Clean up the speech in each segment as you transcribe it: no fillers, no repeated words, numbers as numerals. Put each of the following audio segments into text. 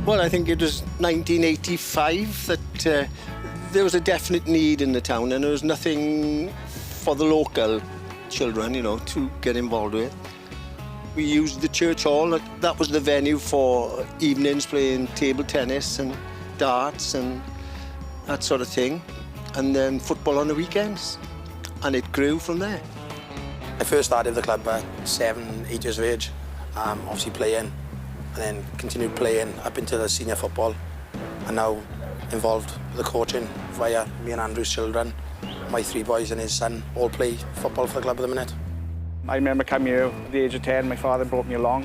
Well, I think it was 1985 that there was a definite need in the town and there was nothing for the local children to get involved with. We used the church hall. That was the venue for evenings playing table tennis and darts and that sort of thing. And then football on the weekends. And it grew from there. I first started the club at 7, 8 years of age, obviously playing, and then continued playing up into the senior football, and now involved with the coaching via me and Andrew's children. My three boys and his son all play football for the club at the minute. I remember coming here at the age of 10, my father brought me along,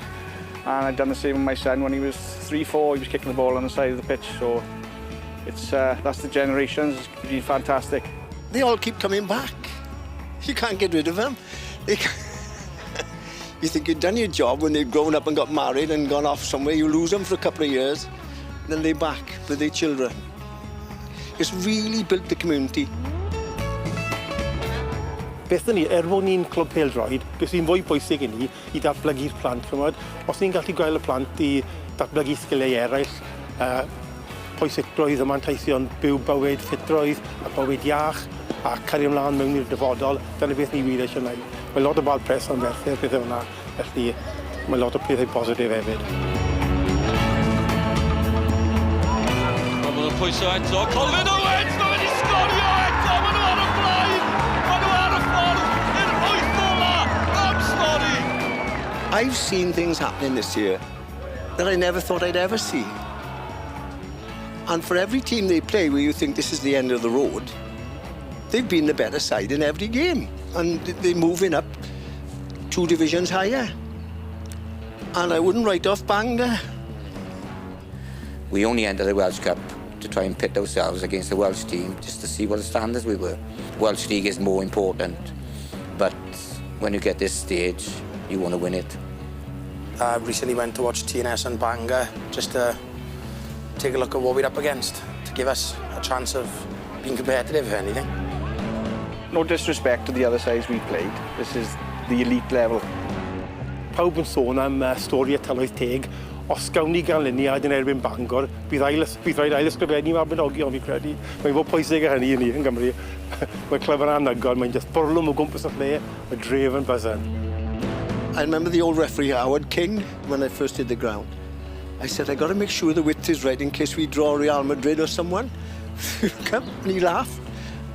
and I'd done the same with my son when he was 3, 4, he was kicking the ball on the side of the pitch, so that's the generations, it's been fantastic. They all keep coming back. You can't get rid of them. You think you've done your job when they've grown up and got married and gone off somewhere. You lose them for a couple of years, then they're back with their children. It's really built the community. Beth ni, er bod ni'n clwb pêl-droed, beth sy'n fwy pwysig i ni i datblygu'r plant, chymod? Os ni'n gallu gweld y plant i datblygu sgiliau eraill, pwysigrwydd y manteision byw bywyd ffitrwydd a bywyd iach a cario ymlaen mewn i'r dyfodol, dyna beth ni wir eisiau gwneud. Mae lot o bad press am Ferthyr, pethau fel 'na, felly mae lot o pethau positif hefyd. Mae nhw'n pwyso eto, Colvin Owens, mae wedi sgorio eto, maen nhw ar y blaen, maen nhw ar y ffordd i'r wyth ola am stori. I've seen things happening this year that I never thought I'd ever see. And for every team they play where you think this is the end of the road, they've been the better side in every game. And they're moving up two divisions higher. And I wouldn't write off Bangor. We only entered the Welsh Cup to try and pit ourselves against the Welsh team just to see what the standards we were. Welsh League is more important, but when you get this stage, you want to win it. I recently went to watch TNS and Bangor just to take a look at what we're up against, to give us a chance of being competitive, if anything. No disrespect to the other sides we played. This is the elite level. Pawb yn sôn am stori y tylwyth teg. Os gawn ni ganlyniad yn erbyn Bangor, bydd rhaid ail ysgrifennu Mabinogion, fi'n credu. Mae'n fod pwysig â hynny i ni yn Gymru. Mae'n clwb yn anhygoel, mae'n just bwrlwm o gwmpas y lle, mae dref yn buzzing. I remember the old referee, Howard King, when I first did the ground. I said, "I got to make sure the width is right in case we draw Real Madrid or someone." Come, and he laughed.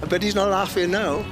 I bet he's not laughing now.